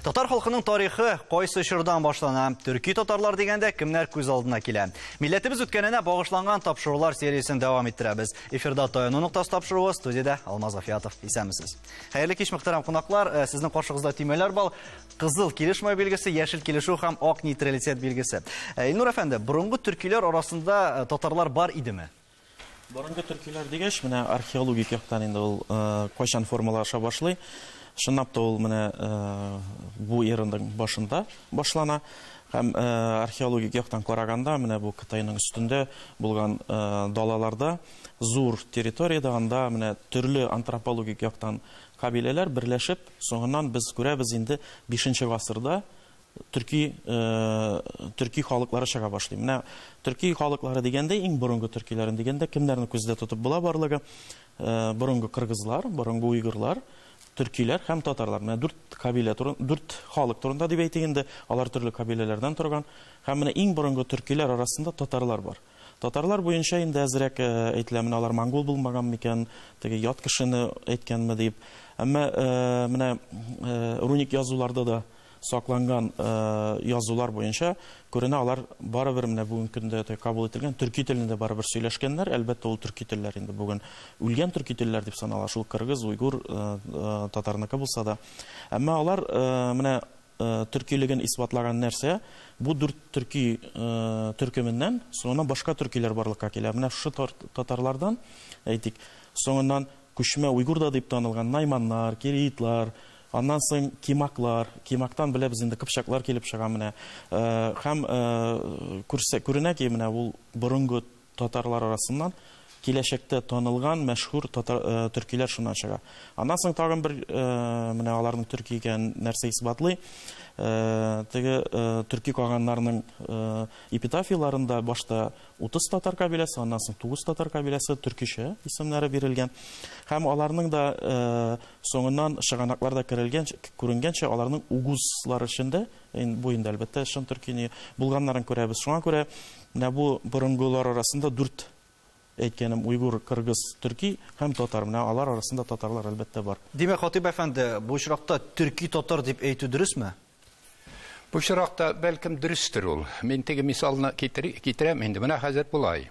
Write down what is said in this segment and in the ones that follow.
Татар халкының тарихы кайсы чордан башлана? Төрки татарлар дигәндә кемнәр күз алдына килә? Милләтебез үткәненә багышланган тапшырулар сериясен дәвам иттерәбез. Эфирда Таяну ноктасы тапшыруы, студиядә Алмаз Гафиятов. Исәнмесез. Хәерле кич, мөхтәрәм кунаклар. Сезнең каршыгызда төймәләр бар. Кызыл килешмәү билгесе, яшел килешү һәм ак нейтралитет билгесе. Илнур әфәнде, борынгы төркиләр арасында татарлар бар идеме? Борынгы төркиләр дигәч, менә археологик яктан инде ул кайчан формалаша башлый. Чынлап та ул менә бу эраның башында башлана. Һәм археологик яктан караганда, менә бу Кытайның өстендә булган далаларда зур территориядә анда менә төрле антропологик яктан кабиләләр берләшеп, соңыннан без күрәбез инде 5 гасырда төрки халыклары чыга башлый. Менә төрки халыклары дигәндә, иң борынгы төркиләрен дигәндә, кемнәрне күздә тотып була барлыгы? Борынгы кыргызлар, борынгы уйгырлар, төркиләр һәм татарлар. Менә дүрт кабилә турын, дүрт халык турында дип әйтик инде, алар төрле кабиләләрдән торган. Һәм менә иң борынгы төркиләр арасында татарлар бар. Татарлар буенча инде әзрәк әйтелә, менә алар монгол булмаган микән, теге ят кешене әйткәнме дип. Әмма менә руник язуларда да сакланган язулар буенча күренә, алар барыбер менә бүгенге көндә дә кабул ителгән төрки телендә барыбер сөйләшкәннәр. Әлбәттә, ул төрки телләр инде бүген үлгән төрки телләр дип санала, шул кыргыз, уйгур, татарныкы булса да. Әмма алар менә төркилеген исбатлаган нәрсә, бу дүрт төрки төркеменнән соңыннан башка төркиләр барлыкка килә. Менә шушы татарлардан, әйтик, соңыннан күчмә уйгур да дип танылган найманнар, киритлар, аннан соң кимаклар, кимактан беләбез инде кыпчаклар килеп чыга менә. Һәм күренә ки, менә ул борынгы татарлар арасыннан киләчәктә танылган мәшһүр татар төркиләр шуннан чыга. Аннан соң тагын бер менә аларның төрки икәнен нәрсә исбатлый. Теге төрки каганнарның эпитафияларында башта 30 татар кабиләсе, аннан соң 9 татар кабиләсе төркичә исемнәре бирелгән. Һәм аларның да соңыннан чыганакларда күренгәнчә, аларның угузлар эчендә, бу инде әлбәттә чын төркине булганнарын күрәбез. Шуңа күрә менә бу борынгылар арасында дүрт әйткәнем уйгур, кыргыз, төрки һәм татар. Менә алар арасында татарлар әлбәттә бар. Димәк, Хатип әфәнде, бу очракта төрки татар дип әйтү дөресме? Бу очракта бәлкем дөрестер ул. Мин теге мисалны китерәм инде. Менә хәзер болай.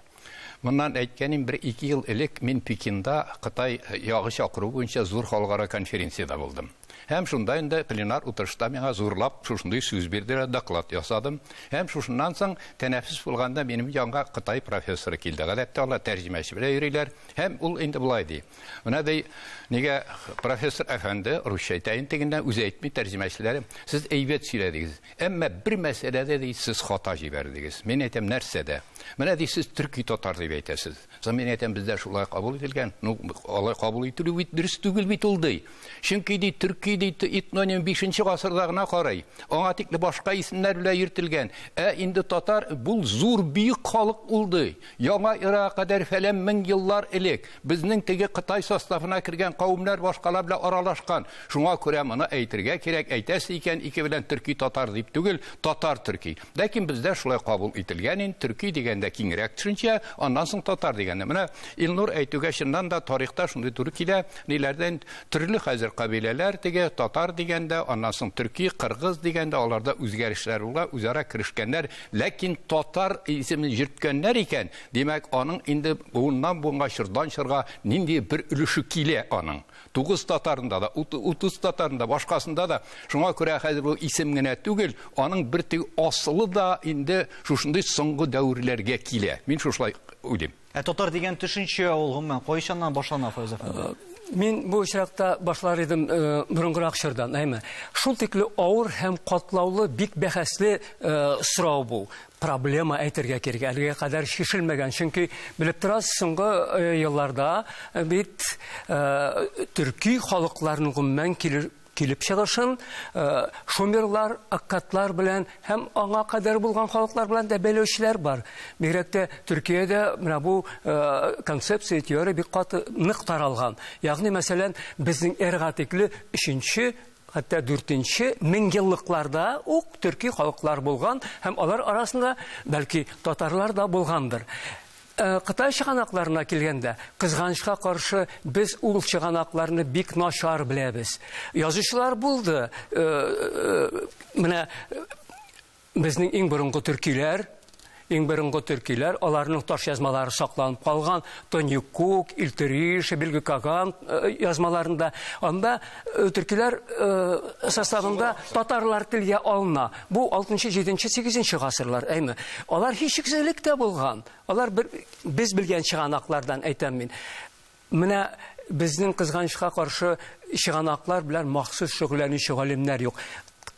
Моннан әйткәнем бер ике ел элек мин Пекинда Кытай ягы чакыру буенча зур халыкара конференциядә булдым. Һәм шунда инде пленар утырышта миңа зурлап шушындый сүз бирделәр, доклад ясадым. Һәм шушыннан соң тәнәфес булганда минем янга Кытай профессоры килде. Гадәттә алар тәрҗемәче белән йөриләр. Һәм ул инде болай ди. Менә ди, нигә профессор әфәнде русча әйтә инде тегеннән, үзе әйтми тәрҗемәчеләре. Сез әйбәт сөйләдегез. Әмма бер мәсьәләдә ди сез хата җибәрдегез. Мин әйтәм, нәрсәдә? Менә ди сез төрки татар дип әйтәсез. Соң мин әйтәм, бездә шулай кабул ителгән. Ну, алай кабул ителү бит дөрес түгел бит ул ди. Чөнки ди төрки ди этноним 5 гасырда гына карый. Аңа тикле башка исемнәр белән йөртелгән. Ә инде татар бу зур бөек халык ул ди. Яңа эрага кадәр фәлән мең еллар элек безнең теге Кытай составына кергән кавемнәр башкалар белән аралашкан. Шуңа күрә моны әйтергә кирәк, әйтәсе икән ике белән төрки татар дип түгел, татар төрки. Ләкин бездә шулай кабул ителгән инде, төрки дигәндә киңрәк төшенчә, аннан соң татар дигәндә. Менә Илнур әйтүгә чыннан да тарихта шундый туры килә, ниләрдән төрле хәзер кабиләләр теге татар дигәндә, аннан соң төрки, кыргыз дигәндә аларда үзгәрешләр була, үзара керешкәннәр, ләкин татар исемен йөрткәннәр икән, димәк, аның инде буыннан буынга, чордан чорга нинди бер өлеше килә аның. 9 татарында да, 30 татарында, башкасында да. Шуңа күрә хәзер бу исем генә түгел, аның бер теге асылы да инде шушындый соңгы дәверләргә килә. Мин шушылай уйлыйм. Ә татар дигән төшенчә ул гомумән кайчаннан башлана, Фаяз әфәнде? Мин бу очракта башлар идем борынгырак чордан, әйме. Шул тикле авыр һәм катлаулы, бик бәхәсле сорау бу. Проблема әйтергә кирәк, әлегә кадәр чишелмәгән. Чөнки белеп торасыз, соңгы елларда бит төрки халыкларның гомумән килеп чыгышын шумерлар, аккадлар белән һәм аңа кадәр булган халыклар белән дә бәйләүчеләр бар. Бигрәк тә Төркиядә менә бу концепция, теория бик каты нык таралган. Ягъни, мәсәлән, безнең эрага тикле 3-нче, хәтта 4-нче меңьеллыкларда ук төрки халыклар булган һәм алар арасында бәлки татарлар да булгандыр. Кытай чыганакларына килгәндә, кызганычка каршы, без ул чыганакларны бик начар беләбез. Язучылар булды. Менә безнең иң борынгы төркиләр, аларның таш язмалары сакланып калган, Тоньюкук, Илтериш, Билге Каган язмаларында. Анда төркиләр составында татарлар телгә алына. Бу 6-нчы, 7-нче, 8-нче гасырлар, әйме? Алар һичшиксез элек тә булган. Алар без белгән чыганаклардан әйтәм мин. Менә безнең кызганычка каршы чыганаклар белән махсус шөгыльләнүче галимнәр юк.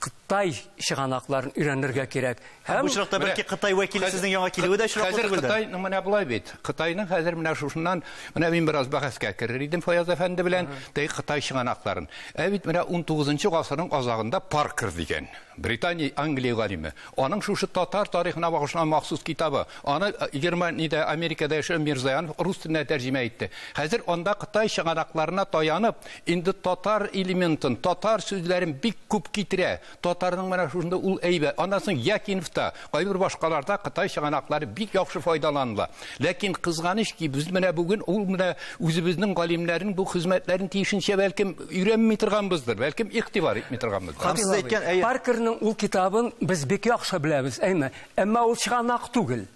Кытай чыганакларын өйрәнергә кирәк. Һәм бу очракта бәлки Кытай вәкиле сезнең яңа килүе дә очраклы түгелдер. Хәзер Кытайның менә болай бит. Кытайның хәзер менә шушыннан менә мин бераз бәхәскә керер идем Фаяз әфәнде белән, теге Кытай чыганакларын. Ә бит менә 19-нчы гасырның азагында Паркер дигән Британия, Англия галиме. Аның шушы татар тарихына багышланган махсус китабы. Аны Германиядә, Америкада яшәгән Мирзаянов рус теленә тәрҗемә итте. Хәзер анда Кытай чыганакларына таянып, инде татар элементын, татар сүзләрен бик күп китерә. Татарның менә шушында ул әйбәт. Аннан соң Якиновта, кайбер башкаларда Кытай чыганаклары бик яхшы файдаланыла. Ләкин кызганыч ки, без менә бүген ул менә үзебезнең галимнәрнең бу хезмәтләрен тиешенчә бәлкем өйрәнми торганбыздыр, бәлкем игътибар итми торганбыздыр. Паркерның ул китабын без бик яхшы беләбез, әйме? Әмма ул чыганак түгел.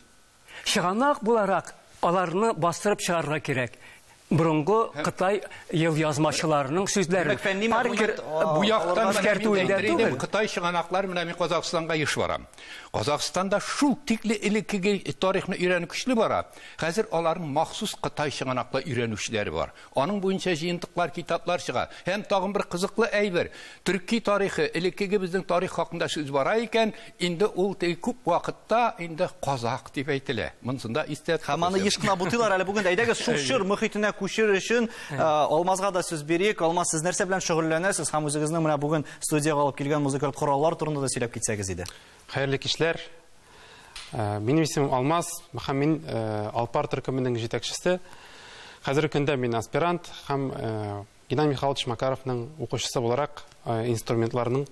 Чыганак буларак аларны бастырып чыгарырга кирәк. Борынгы Кытай елъязмачыларының сүзләре. Паркер бу яктан түгел. Кытай чыганаклары менә мин Казахстанга еш барам. Казахстанда шул тикле элеккеге тарихны өйрәнү көчле бара. Хәзер аларның махсус Кытай чыганаклы өйрәнүчеләре бар. Аның буенча җыентыклар, китаплар чыга. Һәм тагын бер кызыклы әйбер. Төрки тарихы, элеккеге безнең тарих хакында сүз бара икән, инде ул күп вакытта инде казак дип әйтелә. Монсында истә. Һәм аны еш кына бутыйлар әле бүген. Әйдәгез шул чор мөхитенә күчер өчен Алмазга да сүз бирик. Алмаз, сез нәрсә белән шөгыльләнәсез һәм үзегезнең менә бүген студиягә алып килгән музыкаль кораллар турында да сөйләп китсәгез иде. Хәерле кичләр. Минем исемем Алмаз, һәм мин Алпар төркеменең җитәкчесе. Хәзерге көндә мин аспирант һәм Геннадий Михайлович Макаровның укучысы буларак инструментларның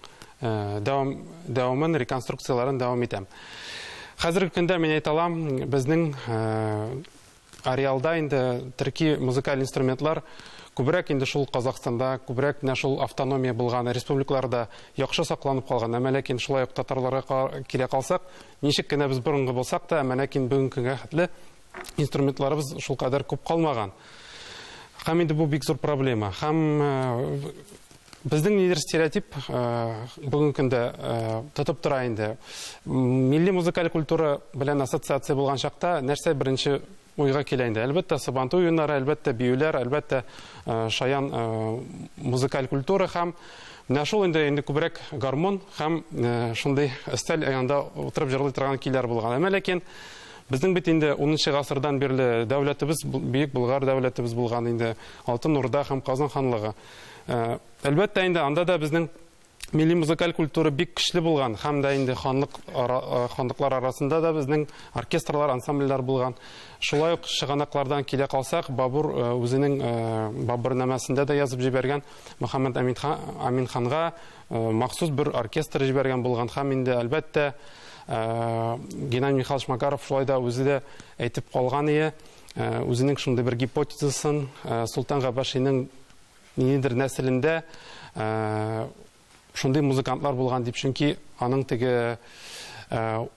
дәвамын, реконструкцияларын дәвам итәм. Хәзерге көндә мин әйтә алам, безнең ареалда инде төрки музыкаль инструментлар күбрәк инде шул Казахстанда, күбрәк менә шул автономия булган республикаларда яхшы сакланып калган. Әмма ләкин шулай ук татарларга килә калсак, ничек кенә без борынгы булсак та, әмма ләкин бүгенге көнгә хәтле инструментларыбыз шул кадәр күп калмаган. Һәм инде бу бик зур проблема. Һәм безнең нидер стереотип бүгенге көндә тотып тора инде. Милли музыкаль культура белән ассоциация булган чакта нәрсә беренче уйга килә инде? Әлбәттә, Сабантуй уеннары, әлбәттә, биюләр, әлбәттә, шаян музыкаль культура һәм менә шул инде күбрәк гармон һәм шундый өстәл янында утырып җырлый торган көйләр булган. Әмма ләкин безнең бит инде 10 гасырдан бирле дәүләтебез, Бөек Болгар дәүләтебез булган инде, Алтын Урда һәм Казан ханлыгы. Әлбәттә инде анда да безнең милли музыкаль культура бик көчле булган һәм дә инде ханлыклар арасында да безнең оркестрлар, ансамбльләр булган. Шулай ук чыганаклардан килә калсак, Бабур үзенең Бабурнамәсендә дә язып җибәргән, Мөхәммәд Амин ханга махсус бер оркестр җибәргән булган һәм инде әлбәттә Геннадий Михайлович Макаров шулай да үзе дә әйтеп калган ие, үзенең шундый бер гипотезасын Султан Габашиның ниндидер нәселендә шундый музыкантлар булган дип, чөнки аның теге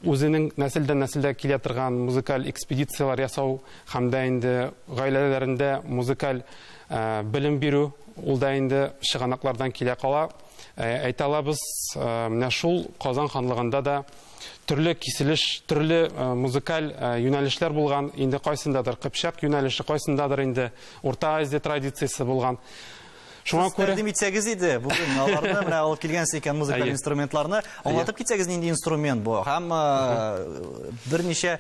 үзенең нәселдән нәселгә килә торган музыкаль экспедицияләр ясау һәм дә инде гаиләләрендә музыкаль белем бирү, ул да инде чыганаклардан килә кала. Әйтә алабыз, менә шул Казан ханлыгында да төрле киселеш, төрле музыкаль юнәлешләр булган, инде кайсындадыр Кыпчак юнәлеше, кайсындадыр инде Урта Азия традициясе булган. Шуңа күрә тәкъдим итсәгез иде, бүген аларны менә алып килгәнсез икән музыкаль инструментларны, аңлатып китсәгез нинди инструмент бу һәм берничә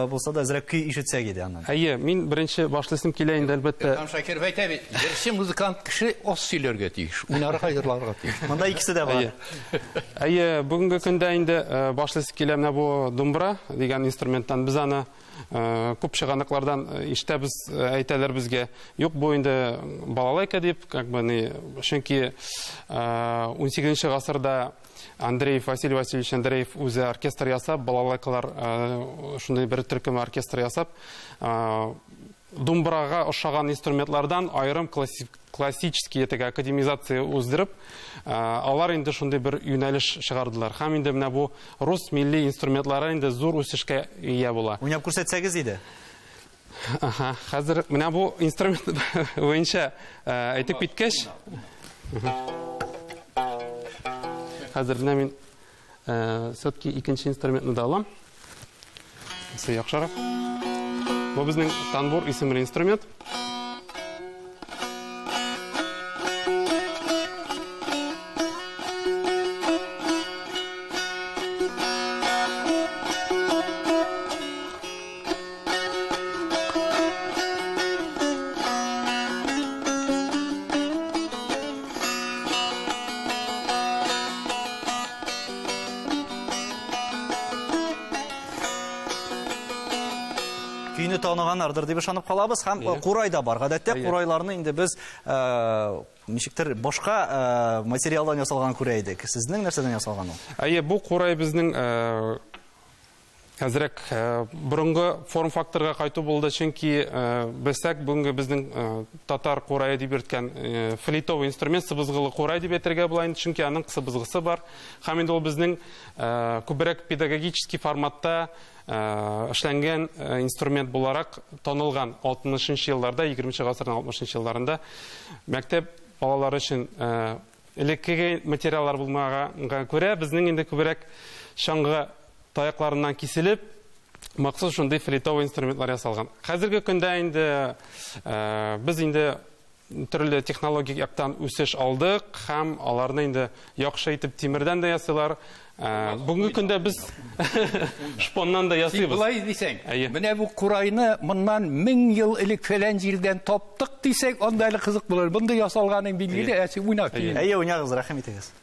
булса да әзрәк көй ишетсәк иде аннан. Әйе, мин беренче башлыйсым килә инде әлбәттә. Илһам Шакиров әйтә бит, җырчы музыкант кеше аз сөйләргә тиеш, уйнарга, җырларга тиеш. Монда икесе дә бар. Әйе, бүгенге көндә инде башлыйсы килә менә бу думбра дигән инструменттан. Без аны күп чыганаклардан ишетәбез, әйтәләр безгә. Юк, бу инде балалайка дип, как бы Ягъни, чөнки 18 гасырда Андреев, Василий Васильевич Андреев үзе оркестр ясап, балалайкалар шундый бер төркем оркестр ясап, думбрага ошаган инструментлардан аерым классический теге академизация уздырып, алар инде шундый бер юнәлеш чыгардылар. Һәм инде менә бу рус милли инструментлары инде зур үсешкә ия була. Уйнап күрсәтсәгез иде. Аха, хәзер менә бу инструмент буенча әйтеп киткәч, хәзер менә мин все-таки икенче инструментны да алам. Все яхшырак. Бу безнең танбур исемле инструмент. Көйне таныганнардыр дип ышанып калабыз һәм курай да бар. Гадәттә курайларны инде без ничектер башка материалдан ясалган күрә идек. Сезнең нәрсәдән ясалган ул? Әйе, бу курай безнең әзрәк борынгы форм-факторга кайту булды, чөнки белсәк, бүгенге безнең татар курае дип йөрткән флейтовый инструмент, сыбызгылы курай дип әйтергә була инде, чөнки аның сыбызгысы бар. Һәм инде ул безнең күбрәк педагогический форматта эшләнгән инструмент буларак танылган 60 елларда, 20 гасырның 60 елларында мәктәп балалары өчен элеккеге материаллар булмаганга күрә, безнең инде күбрәк чаңгы таякларыннан киселеп, махсус шундый флейтовый инструментлар ясалган. Хәзерге көндә инде без инде төрле технологик яктан үсеш алдык һәм аларны инде яхшы итеп тимердән дә ясыйлар. Бүгенге көндә без шпоннан да ясыйбыз. Болай дисәң, менә бу курайны моннан 1000 ел элек фәлән җирдән таптык дисәк, анда әле кызык булыр. Монда ясалганын билгеле, ә син уйнап кил. Әйе, уйнагыз, рәхим итегез.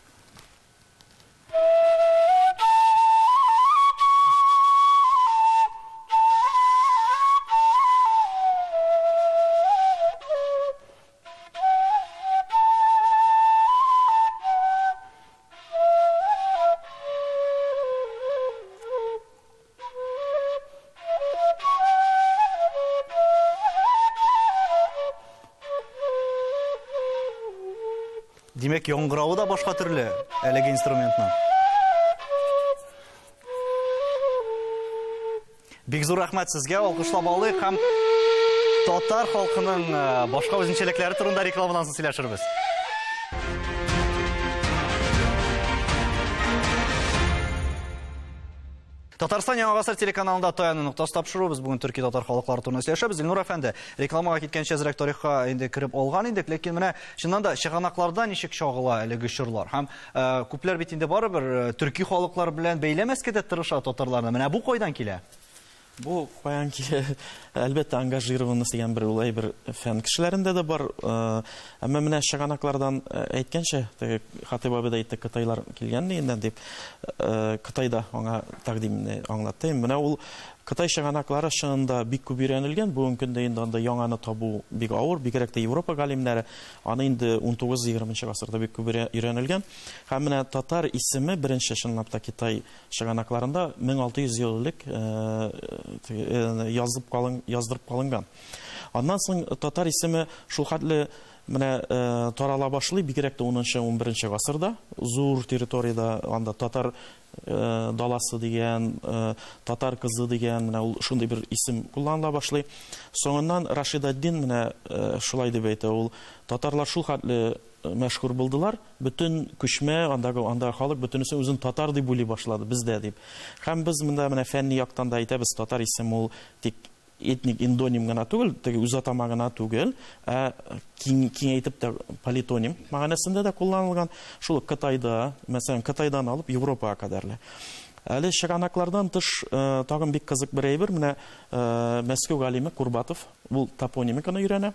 Димәк, яңгыравы да башка төрле әлеге инструментның. Бик зур рәхмәт сезгә, алкышлап алыйк һәм татар халкының башка үзенчәлекләре турында рекламадан соң сөйләшербез. Татарстан Яңа Гасыр телеканалында Таяну ноктасы тапшыру. Без бүген төрки татар халыклары турында сөйләшәбез. Илнур әфәнде, рекламага киткәнче әзрәк тарихка инде кереп алган идек, ләкин менә чыннан да чыганакларда ничек чагыла әлеге чорлар? Һәм күпләр бит инде барыбер төрки халыклар белән бәйләмәскә дә тырыша татарларны. Менә бу кайдан килә? Бу каян килә? Әлбәттә, ангажированность дигән бер улай бер фән кешеләрендә дә бар. Әмма менә чыганаклардан әйткәнчә, теге Хатыйп абый да әйтте, кытайлар килгән дигәннән дип, Кытайда аңа тәкъдимне аңлатты. Менә ул Кытай чыганаклары чынында бик күп өйрәнелгән. Бүгенге көндә инде анда яңаны табу бик авыр, бигрәк тә Европа галимнәре аны инде 19-20 гасырда бик күп өйрәнелгән. Һәм менә татар исеме беренче чынлап та Кытай чыганакларында 1600 ел элек яздырып калынган. Аннан соң татар исеме шул хәтле менә тарала башлый, бигрәк тә 10-11 гасырда зур территориядә анда татар даласы дигән, татар кызы дигән, менә ул шундый бер исем кулланыла башлый. Соңыннан Рашид ад-Дин менә шулай дип әйтә, ул татарлар шул хәтле мәшһүр булдылар, бөтен күчмә, андагы халык бөтенесе үзен татар дип уйлый башлады бездә дип. Һәм без монда менә фәнни яктан да әйтәбез, татар исеме ул тик этник эндоним гына түгел, теге үз атама гына түгел, ә киңәйтеп тә политоним мәгънәсендә дә кулланылган. Шул Кытайда, мәсәлән, Кытайдан алып Европага кадәрле. Әле чыганаклардан тыш тагын бик кызык бер әйбер, менә Мәскәү галиме Курбатов ул топонимиканы өйрәнә.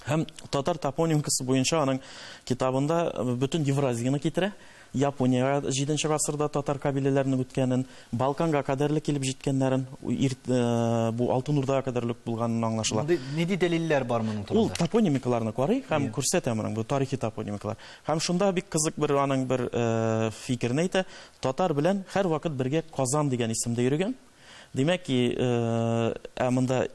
Һәм татар топонимикасы буенча аның китабында бөтен Евразияне китерә. Япониягә 7 гасырда татар кабиләләренең үткәнен, Балканга кадәрле килеп җиткәннәрен, бу Алтын Урдага кадәрлек булганын аңлашыла. Нинди дәлилләр бар моның турында? Ул топонимикаларны карый һәм күрсәтә моның, бу тарихи топонимикалар. Һәм шунда бик кызык бер аның бер фикерен әйтә, татар белән һәрвакыт бергә Казан дигән исемдә йөргән. Димәк ки, ә монда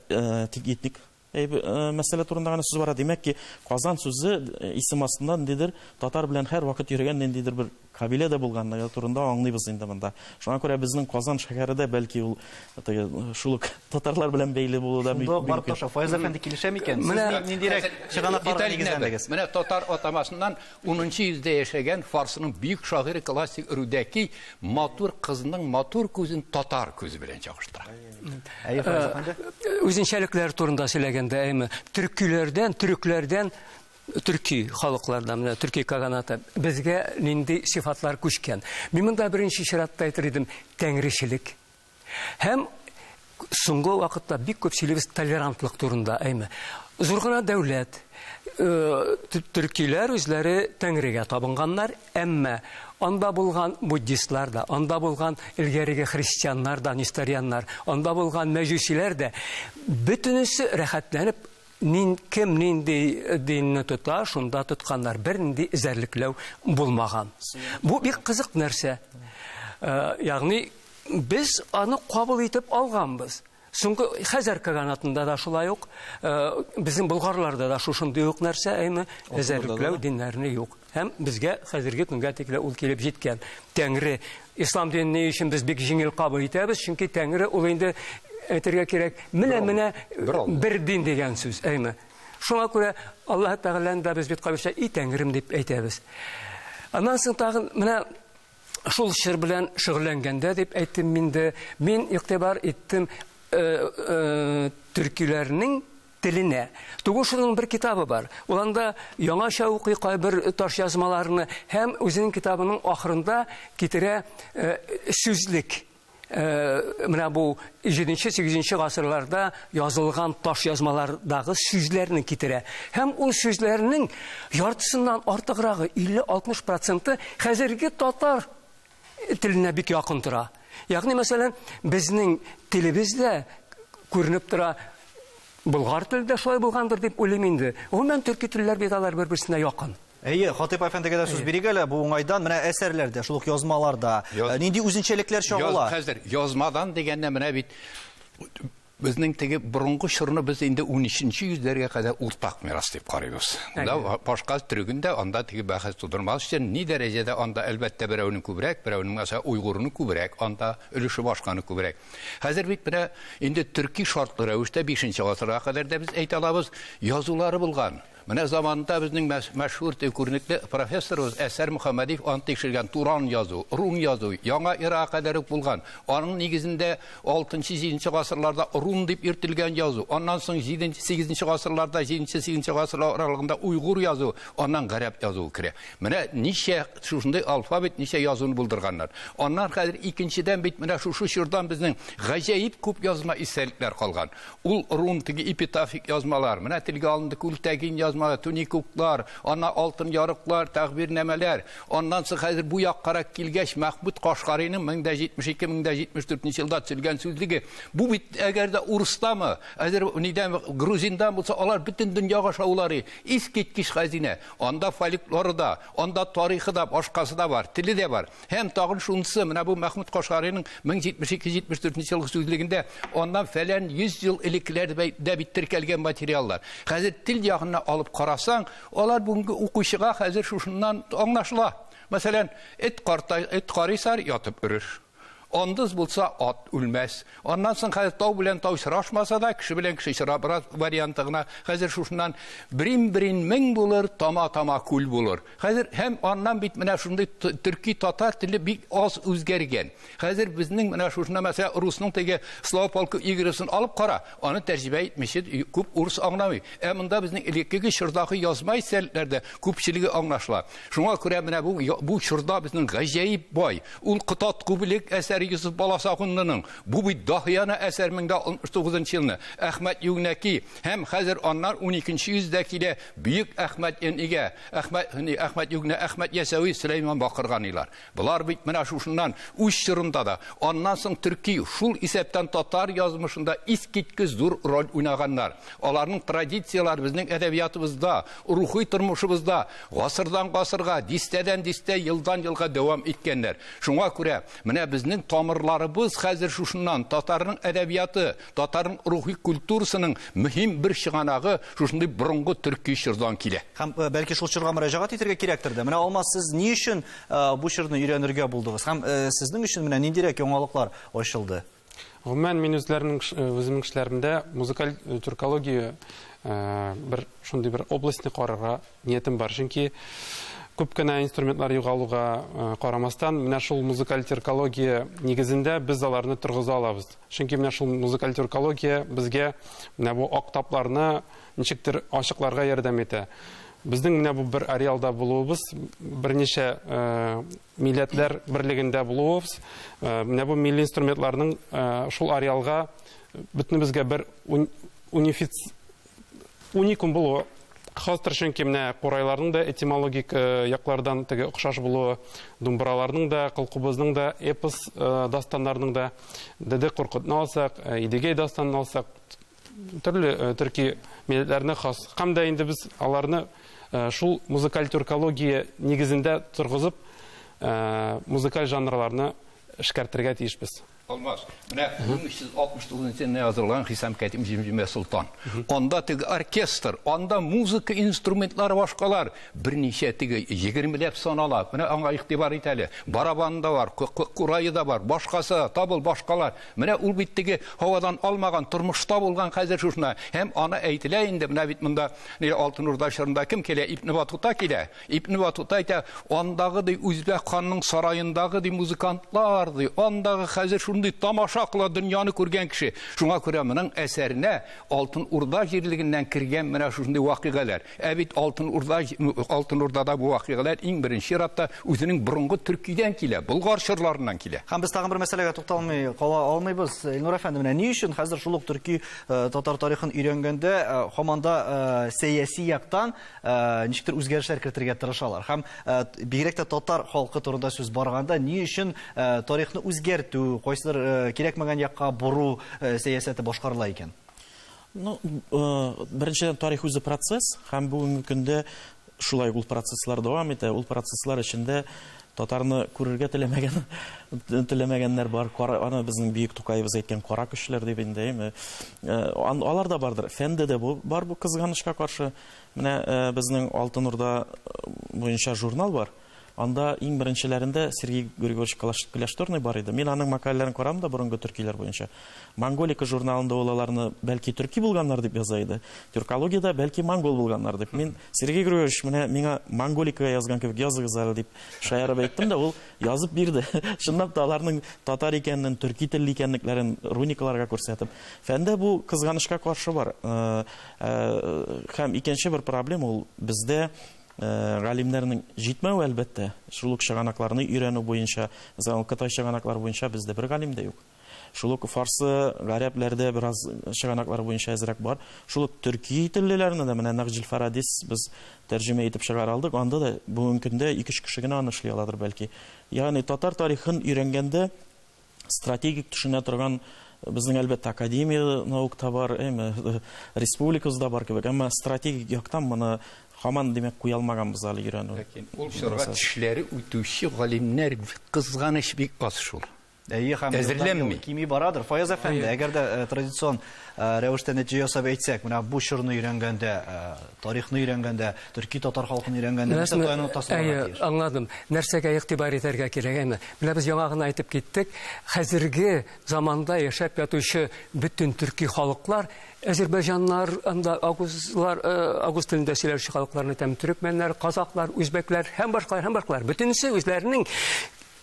тик этник мәсьәлә турында гына сүз бара. Димәк ки, Казан сүзе исем астында ниндидер татар белән һәрвакыт йөргән ниндидер бер кабилә дә булганлыгы турында аңлыйбыз инде монда. Шуңа күрә безнең Казан шәһәре дә бәлки ул шул ук татарлар белән бәйле булуы да мөмкин. Шунда барып таша. Файз әфәнде килешә микән? Сез ниндирәк чыганакларга нигезләндегез? Менә татар атамасыннан 10-нчы йөздә яшәгән фарсының бөек шагыйре классик Рүдәки матур кызның матур күзен татар күзе белән чагыштыра. Әйе, Файз әфәнде. Үзенчәлекләр турында сөйләгәндә, әйме, төркиләрдән, төрекләрдән, төрки халыклардан, менә төрки каганаты безгә нинди сыйфатлар күчкән. Мин монда беренче чиратта әйтер идем, тәңречелек. Һәм соңгы вакытта бик күп сөйлибез толерантлык турында, әйме. Зур гына дәүләт, төркиләр үзләре тәңрегә табынганнар, әмма анда булган буддистлар да, анда булган элгәреге христианнар да, несторианнар, анда булган мәҗүсиләр дә, бөтенесе рәхәтләнеп, кем нинди динне тота, шунда тотканнар, бер нинди эзәрлекләү булмаган. Бу бик кызык нәрсә. Ягъни без аны кабул итеп алганбыз. Соңгы Хәзәр каганатында да шулай ук, безнең болгарларда да шушындый ук нәрсә, әйме, эзәрлекләү диннәрне юк. Һәм безгә хәзерге көнгә тикле ул килеп җиткән. Тәңре, ислам динен ни өчен без бик җиңел кабул итәбез, чөнки Тәңре ул инде әйтергә кирәк, менә-менә бер дин дигән сүз, әйме. Шуңа күрә Аллаһ Тәгаләне дә без бит кайберчә и Тәңрем дип әйтәбез. Аннан соң тагын менә шул чор белән шөгыльләнгәндә дип әйттем инде, мин игътибар иттем төркиләрнең теленә. Тугушевның бер китабы бар. Ул анда яңача укый кайбер таш язмаларны һәм үзенең китабының ахырында китерә сүзлек. Менә бу 7-8 гасырларда язылган таш язмалардагы сүзләрне китерә. Һәм ул сүзләрнең яртысыннан артыграгы 50-60 проценты хәзерге татар теленә бик якын тора. Ягъни, мәсәлән, безнең телебездә күренеп тора, болгар теле дә шулай булгандыр дип уйлыйм инде. Гомумән, төрки телләр бит алар бер-берсенә якын. Әйе, Хатип әфәндегә дә сүз бирик әле. Бу уңайдан менә әсәрләрдә, шул ук язмаларда нинди үзенчәлекләр чагыла? Хәзер язмадан дигәндә менә бит безнең теге борынгы чорны без инде 13 йөзләргә кадәр уртак мирас дип карыйбыз. Да, башка төрегендә анда теге бәхәс тудырмас өчен ни дәрәҗәдә анда әлбәттә берәүнең күбрәк, берәүнең мәсәлән уйгурның күбрәк, анда өлеше башканы күбрәк. Хәзер бит менә инде төрки шартлы рәвештә 5 гасырга кадәр дә без әйтә алабыз, язулары булган. Менә заманында безнең мәшһүр күренекле профессорыбыз Әсәр Мөхәммәдиев аны тикшергән Туран язу, Рум язу, яңа эрага кадәр үк булган. Аның нигезендә 6-7 гасырларда Рум дип йөртелгән язу, аннан соң 7-8 гасырларда 7-8 гасырлар аралыгында уйгур язу, аннан гарәп язуы керә. Менә ничә шушындый алфавит, ничә язуны булдырганнар. Аннан хәзер икенчедән бит менә шушы чордан безнең гаҗәеп күп язма истәлекләр калган. Ул Рум теге эпитафик язмалар, менә телгә алынды Күлтәгин язмалар, Туникуклар, ана алтын ярыклар, тәгъбирнамәләр. Аннан соң хәзер бу яккарак килгәч, Мәхмүт Кашгарыйның 1072-1074 елда төзелгән сүзлеге. Бу бит әгәр дә урыстамы, әгәр нидән грузиндан булса, алар бөтен дөньяга шаулары. Искиткеч хәзинә. Анда фольклоры да, анда тарихы да, башкасы да бар, теле дә бар. Һәм тагын шунысы, менә бу Мәхмүт Кашгарыйның 1072-74 елгы сүзлегендә аннан фәлән 100 ел элекләр дә бит теркәлгән материаллар. Хәзер тел ягыннан алып карасаң, алар бүгенге укучыга хәзер шушыннан аңлашыла. Мәсәлән, эт карта, эт карыйсар ятып өрер. Андыз булса ат үлмәс. Аннан соң хәзер тау белән тау чырашмаса да, кеше белән кеше чыра бераз варианты гына. Хәзер шушыннан брин-брин мең булыр, тама-тама күл булыр. Хәзер һәм аннан бит менә шундый төрки татар теле бик аз үзгәргән. Хәзер безнең менә шушында мәсәлән русның теге Слава полку Игоревсын алып кара, аны тәрҗемә итмичә күп урыс аңламый. Ә монда безнең элеккеге чордагы язма истәлекләрдә күпчелеге аңлашыла. Шуңа күрә менә бу чорда безнең гаҗәеп бай. Ул Котат Күбелек әсәре әсәре Йосыф Баласагунлының. Бу бит даһияна әсәр 1069 елны. Әхмәт Югнәки һәм хәзер аннан 12 йөздә килә бөек Әхмәт Янигә, Әхмәт Югнә, Әхмәт Ясәви, Сөләйман Бакырганилар. Болар бит менә шушыннан үз чорында да, аннан соң төрки, шул исәптән татар язмышында искиткеч зур роль уйнаганнар. Аларның традицияләре безнең әдәбиятыбызда, рухи тормышыбызда гасырдан гасырга, дистәдән дистә, елдан елга дәвам иткәннәр. Шуңа күрә менә безнең тамырларыбыз хәзер шушыннан татарның әдәбияты, татарның рухи культурасының мөһим бер чыганагы шушындый борынгы төрки чордан килә. Һәм бәлки шул чорга мөрәҗәгать итәргә кирәктер дә. Менә Алмаз, сез ни өчен бу чорны өйрәнергә булдыгыз? Һәм сезнең өчен менә ниндирәк яңалыклар ачылды? Гомумән, мин үземнең эшләремдә музыкаль тюркология бер шундый бер областьны карарга ниятем бар. Чөнки күп кенә инструментлар югалуга карамастан, менә шул музыкаль тюркология нигезендә без аларны торгыза алабыз. Чөнки менә шул музыкаль тюркология безгә менә бу ак тапларны ничектер ачыкларга ярдәм итә. Безнең менә бу бер ареалда булуыбыз, берничә милләтләр берлегендә булуыбыз, менә бу милли инструментларның шул ареалга бөтенебезгә бер уникум булуы хастыр, чөнки менә курайларның да этимологик яклардан теге охшаш булуы, думбыраларның да, кылкубызның да, эпос дастаннарының да, Деде Куркытны алсак, Идегәй дастанын алсак, төрле төрки милләтләренә хас. Һәм дә инде без аларны шул музыкаль тюркология нигезендә торгызып, музыкаль жанрларны эшкәртергә тиешбез. Алмаз, менә 1369 елда язылган Хисам Кәтим Җимҗимә Солтан. Анда теге оркестр, анда музыка инструментлары башкалар берничә теге 20ләп санала. Менә аңа игътибар ит әле. Барабан да бар, курайы да бар, башкасы, табыл башкалар. Менә ул бит теге һавадан алмаган, тормышта булган хәзер шушына. Һәм аны әйтелә инде, менә бит монда Алтын Урда чорында кем килә? Ибн Батута килә. Ибн Батута әйтә, андагы ди Үзбәк ханның сараендагы ди музыкантлар ди, андагы хәзер шундый тамаша кыла дөньяны күргән кеше. Шуңа күрә моның әсәренә Алтын Урда җирлегеннән кергән менә шундый вакыйгалар. Ә бит Алтын Урдада бу вакыйгалар иң беренче чиратта үзенең борынгы төркидән килә, Болгар чорларыннан килә. Һәм без тагын бер мәсьәләгә тукталмый кала алмыйбыз. Илнур әфәнде, менә ни өчен хәзер шул ук төрки татар тарихын өйрәнгәндә һаман да сәяси яктан ничектер үзгәрешләр кертергә тырышалар. Һәм бигрәк тә татар халкы турында сүз барганда ни өчен тарихны үзгәртү, кайсыдыр кирәкмәгән якка бору сәясәте башкарыла икән? Ну, беренчедән, тарих үзе процесс, һәм бүгенге көндә шулай ул процесслар дәвам итә. Ул процесслар эчендә татарны күрергә теләмәгәннәр бар. Аны безнең бөек Тукаебыз әйткән кара көчләр дип инде, әйме? Алар да бардыр. Фәндә дә бар бу кызганычка каршы. Менә безнең Алтын Урда буенча журнал бар. Анда иң беренчеләрендә Сергей Григорьевич Кляшторный бар иде. Мин аның мәкаләләрен карам да борынгы төркиләр буенча. Монголика журналында ул аларны бәлки төрки булганнар дип яза иде. Тюркологиядә бәлки монгол булганнар дип. Мин Сергей Григорьевич менә миңа Монголикага язган кебек языгыз әле дип шаярып әйттем дә, ул язып бирде. Чынлап та аларның татар икәнен, төрки телле икәнлекләрен руникаларга күрсәтеп. Фәндә бу кызганычка каршы бар. Һәм икенче бер проблема ул бездә галимнәрнең җитмәве, әлбәттә. Шул ук чыганакларны өйрәнү буенча, мәсәлән, Кытай чыганаклары буенча бездә бер галим дә юк. Шул ук фарсы, гарәпләрдә бераз чыганаклар буенча әзрәк бар. Шул ук төрки теллеләрне дә менә Нәгъҗил Фарадис без тәрҗемә итеп чыгара алдык. Анда да бүгенге көндә 2-3 кеше генә аны эшли аладыр бәлки. Ягъни татар тарихын өйрәнгәндә стратегик төшенә торган безнең әлбәттә академия наукта бар, республикабызда бар кебек, әмма стратегик яктан моны һаман димәк куя алмаганбыз әле өйрәнү. Ләкин ул чорга тешләре үтүче галимнәр кызганыч бик аз шул. Әйе, һәм әзерләнми. Кими барадыр. Фаяз әфәнде, әгәр дә традицион рәвештә нәтиҗә ясап әйтсәк, менә бу чорны өйрәнгәндә, тарихны өйрәнгәндә, төрки татар халкын өйрәнгәндә нәрсә таяну ноктасы булырга тиеш? Аңладым. Нәрсәгә игътибар итәргә кирәк, әйме? Менә без яңа гына әйтеп киттек, хәзерге заманда яшәп ятучы бөтен төрки халыклар, әзербайҗаннар, анда агузлар, агуз телендә сөйләүче халыкларны әйтәм, төрекмәннәр, казаклар, үзбәкләр һәм башкалар, һәм башкалар. Бөтенесе үзләренең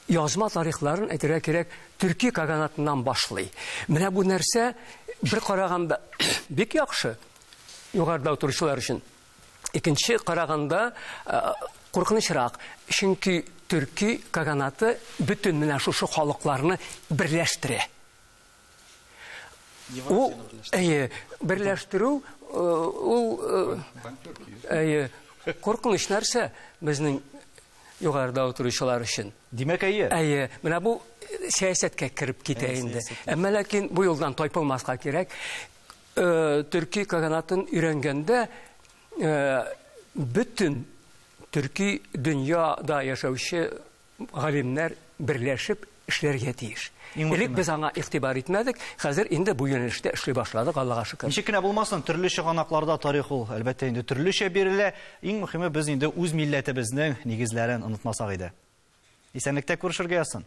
язма тарихларын әйтергә кирәк, төрки каганатыннан башлый. Менә бу нәрсә бер караганда бик яхшы югарыда утыручылар өчен. Икенче караганда куркынычрак. Чөнки Төрки каганаты бөтен менә шушы халыкларны берләштерә. Ул, әйе, берләштерү, ул, әйе, куркыныч нәрсә безнең югарыда утыручылар өчен. Димәк, әйе. Әйе, менә бу сәясәткә кереп китә инде. Әмма ләкин бу юлдан тайпылмаска кирәк. Төрки каганатын өйрәнгәндә бөтен төрки дөньяда яшәүче галимнәр берләшеп эшләргә тиеш. Элек без аңа игътибар итмәдек, хәзер инде бу юнәлештә эшли башладык, Аллага шөкер. Ничек кенә булмасын, төрле чыганакларда тарих ул, әлбәттә, инде төрлечә бирелә. Иң мөһиме, без инде үз милләтебезнең нигезләрен онытмасак иде. Исәнлектә күрешергә язсын.